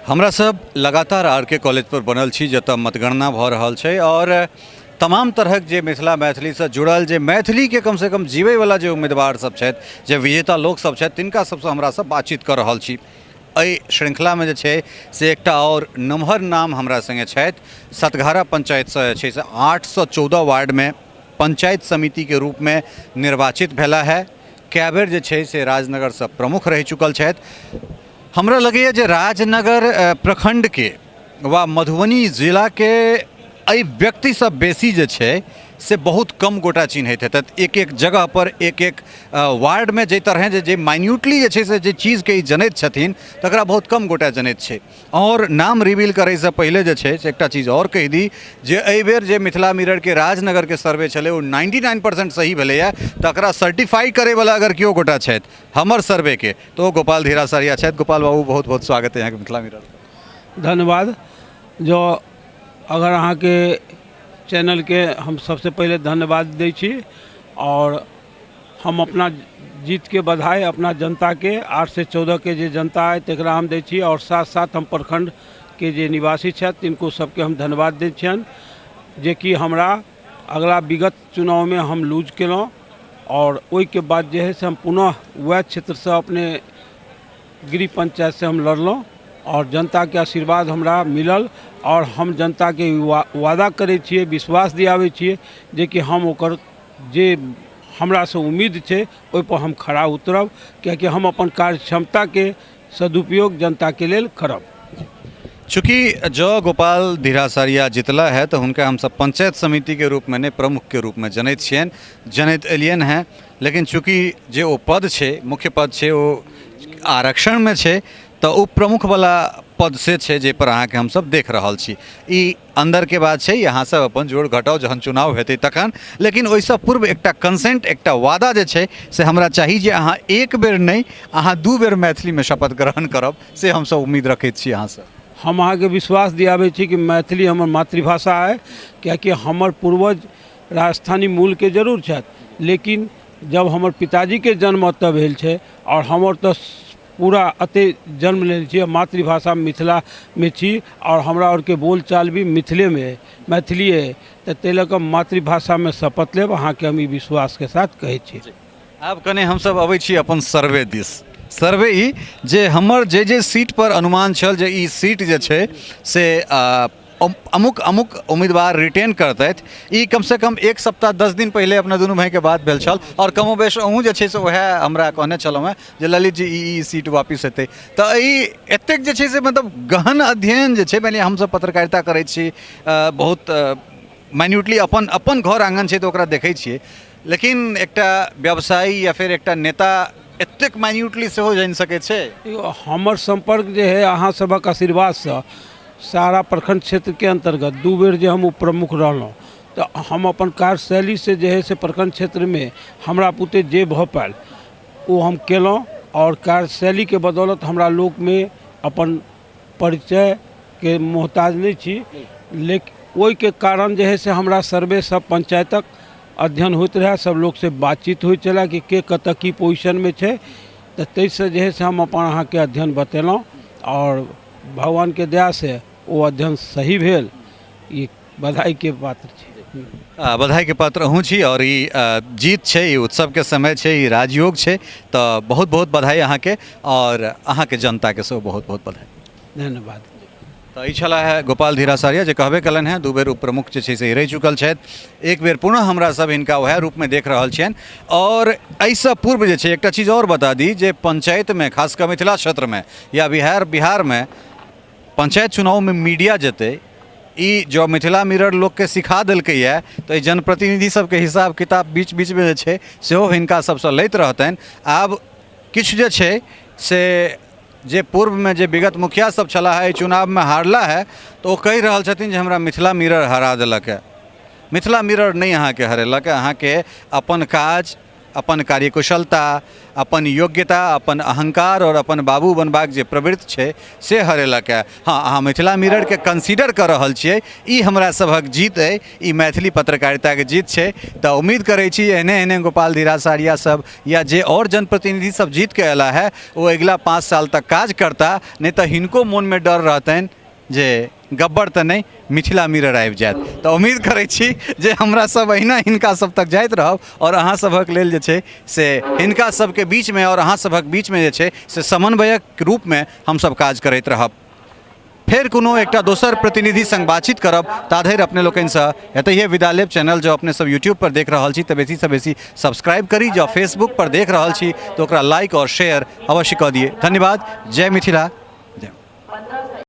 हमरा सब लगातार आर के कॉलेज पर बनल छी, जतऽ मतगणना भऽ रहल छै आओर तमाम तरहक जे मिथिला मैथिलीसँ जुड़ल, जे मैथिलीके कमसँ कम जीवैवला जे उम्मीदवार सब छथि, जे विजेता लोक सब छथि, तिनका सबसँ हमरा सब बातचीत कऽ रहल छी। एहि श्रृंखलामे जे छै से एकटा आओर नमहर नाम हमरा सङ्गे छथि। सतघारा पंचायतसँ जे छै से 814 वार्डमे पंचायत समितिके रूपमे निर्वाचित भेला है। कए बेर जे छै से राजनगरसँ प्रमुख रहि चुकल छथि। हमरा लगैए जे राजनगर प्रखण्डके वा मधुबनी जिलाके एहि व्यक्तिसँ बेसी जे छै से बहुत कम गोटा चिन्हैत हेतथि। एक एक जगहपर, एक एक वार्डमे जाहि तरहे जे जे माइन्यूटली जे छै से जे चीजके ई जनैत छथिन, तकरा बहुत कम गोटा जनैत छै। आओर नाम रिवील करैसँ पहिले जे छै से एकटा चीज आओर कहि दी जे एहिबेर जे मिथिला मिररके राजनगरके सर्वे छलै ओ 99% सही भेलैए। तकरा सर्टिफाइ करैवला अगर केओ गोटा छथि हमर सर्वेके, तऽ ओ गोपाल धीरासरिया छथि। गोपाल बाबू, बहुत बहुत स्वागत है अहाँके मिथिला मिरर। धन्यवाद। जो अगर अहाँके चैनलके हम सबसँ पहिले धन्यवाद दै छी आओर हम अपना जीतके बधाई अपना जनताके, 814के जे जनता अइ तकरा हम दै छी आओर साथ साथ हम प्रखण्डके जे निवासी छथि तिनको सबके हम धन्यवाद दै छियनि, जेकि हमरा अगला विगत चुनावमे हम लूज केलहुँ आओर ओहिके बाद जे हइ से हम पुनः वएह क्षेत्रसँ अपने गिरी पंचायतसँ हम लड़लहुँ आओर जनताके आशीर्वाद हमरा मिलल आओर हम जनताके वादा करै छियै, विश्वास दियाबै छियै जेकि हम ओकर जे हमरासँ उम्मीद छै ओहिपर हम खरा उतरब, कियाकि हम अपन कार्य क्षमताके सदुपयोग जनताके लेल करब। चूँकि जँ गोपाल धीरासरिया जितला है तऽ हुनका हमसब पंचायत समितिके रूपमे नहि, प्रमुखके रूपमे जनैत छियनि, जनैत एलियनि हेँ। लेकिन चूँकि जे ओ पद छै, मुख्य पद छै, ओ आरक्षणमे छै, तऽ ओ प्रमुखवला पद से छै जाहिपर अहाँके हमसब देख रहल छी। ई अन्दरके बात छै, अहाँ सब अपन जोड़ घटाउ जहन चुनाव हेतै तखन। लेकिन ओहिसँ पूर्व एकटा कंसेंट, एकटा वादा जे छै से हमरा चाही जे अहाँ एक बेर नहि, अहाँ दू बेर मैथिलीमे शपथ ग्रहण करब, से हमसब उम्मीद रखैत छी अहाँसँ। हम अहाँके विश्वास दियाबै छी कि मैथिली हमर मातृभाषा अइ, कियाकि हमर पूर्वज राजस्थानी मूलके जरूर छथि, लेकिन जब हमर पिताजीके जन्म एतऽ भेल छै आओर हमर तऽ पूरा एतहि जन्म लेने छी, मातृभाषा मिथिलामे छी आओर हमरा आओरके बोलचाल भी मिथिलेमे अइ, मैथिलिए अइ, तऽ ताहि लऽ कऽ मातृभाषामे शपथ लेब, अहाँके हम ई विश्वासके साथ कहै छी। आब कने हमसब अबै छी अपन सर्वे दिस। सर्वे ई जे हमर जे जे सीटपर अनुमान छल जे ई सीट जे छै से अमुक अमुक उम्मीदवार रिटेन करतथि, ई कमसँ कम एक सप्ताह 10 दिन पहिले अपना दुनू भाइके बात भेल छल आओर कमोबेश अहूँ जे छै से वएह हमरा कहने छलहुँ हेँ जे ललित जी ई सीट वापिस हेतै। तऽ ई एतेक जे छै से मतलब गहन अध्ययन जे छै, मानि लिअ हमसब पत्रकारिता करै छी, बहुत माइन्यूटली अपन अपन घर आङ्गन छै तऽ ओकरा देखै छियै, लेकिन एकटा व्यवसायी या फेर एकटा नेता एतेक माइन्यूटली सेहो जानि सकै छै? हमर सम्पर्क जे है अहाँ सभक आशीर्वादसँ सारा प्रखंड क्षेत्रके अन्तर्गत 2 बेर जे हम उप प्रमुख रहलहुँ, तऽ हम अपन कार्यशैलीसँ जे है से प्रखंड क्षेत्रमे हमरा पुते जे भऽ पायल ओ हम केलहुँ आओर कार्यशैलीके बदौलत हमरा लोकमे अपन परिचयके मोहताज नहि छी। लेकिन ओहिके कारण जे है से हमरा सर्वे सब पंचायतक अध्ययन होइत रहए, सब लोकसँ बातचीत होइत छलए कि के कतऽ की पोजिशनमे छै, तऽ ताहिसँ जे है से हम अपन अहाँके अध्ययन बतेलहुँ आओर भगवानके दयासँ ओ अध्ययन सही भेल। ई बधाइके पात्र छी। बधाइके पात्र अहूँ छी आओर ई जीत छै, ई उत्सवके समय छै, ई राजयोग छै, तऽ बहुत बहुत बधाई अहाँके आओर अहाँके जनताके सेहो बहुत बहुत बधाई। धन्यवाद। तऽ ई छलाह है गोपाल धीरासारिया, जे कहबे कयलनि हेँ 2 बेर उप प्रमुख जे छै से रहि चुकल छथि। एक बेर पुनः हमरा सब हिनका वएह रूपमे देख रहल छियनि। आओर एहिसँ पूर्व जे छै एकटा चीज आओर बता दी जे पंचायतमे, खास कऽ मिथिला क्षेत्रमे या बिहारमे पंचायत चुनावमे मीडिया जेतै, ई जँ मिथिला मिरर लोकके सिखा देलकैए तऽ एहि जनप्रतिनिधि सबके हिसाब किताब बीच बीचमे जे छै सेहो हिनका सबसँ लैत रहतनि। आब किछु जे छै से जे पूर्वमे जे विगत मुखिया सब छलाह एहि चुनावमे हारला है, तऽ ओ कहि रहल छथिन जे हमरा मिथिला मिरर हरा देलक है। मिथिला मिरर नहि अहाँके हरेलक है, अहाँके अपन काज, अपन कार्यकुशलता, अपन योग्यता, अपन अहंकार आओर अपन बाबू बनबाक जे प्रवृत्ति छै से हरेलक हँ। हँ, अहाँ मिथिला मिररके कंसीडर कऽ रहल छियै, ई हमरा सभक जीत अइ, ई मैथिली पत्रकारिताके जीत छै। तऽ उम्मीद करै छी एहने एहने गोपाल धीरा सारिया सब या जे आओर जनप्रतिनिधि सब जीतके अयला है ओ अगिला 5 साल तक काज करता, नहि तऽ हिनको मोनमे डर रहतनि जे गब्बर तऽ नहि मिथिला मिरर आबि जायत। तऽ उम्मीद करै छी जे हमरा सब अहिना हिनका सब तक जाइत रहब आओर अहाँ सभक लेल जे छै से हिनका सबके बीचमे आओर अहाँ सभक बीचमे जे छै से समन्वयक रूपमे हमसब काज करैत रहब। फेर कोनो एकटा दोसर प्रतिनिधि संग बातचीत करब, ताधरि अपने लोकनिसँ एतहिए विदा लेब। चैनल जँ अपने सब यूट्यूब पर देख रहल छी तऽ बेसीसँ बेसी सब्सक्राइब करी, जँ फेसबुक पर देख रहल छी तऽ ओकरा लाइक आओर शेयर अवश्य कऽ दियै। धन्यवाद। जय मिथिला,